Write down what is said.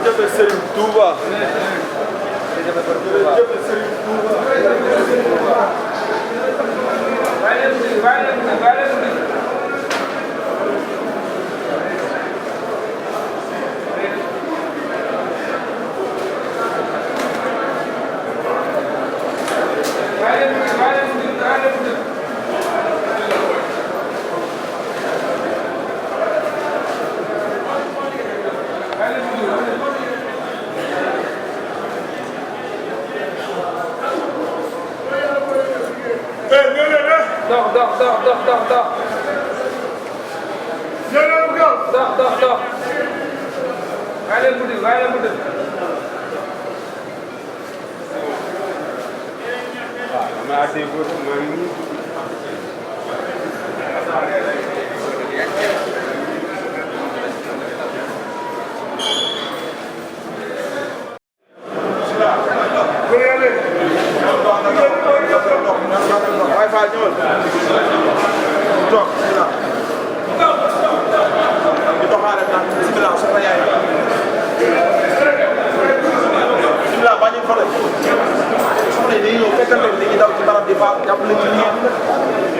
jërëjëf Serigne Touba. jërëjëf Serigne Touba. dox. dox. Waaye leen mu déglu. waaw maa ngi déglu maa ngi nii. waaye Fall ñëwal. toog bisimilah. di doxaale naan bisimilah soxna yaay. bisimilah bañ a fa rek. soxna yi dañuy ñëw fekkante dañuy daw ci barab di fa jàppale ci liggéey bi.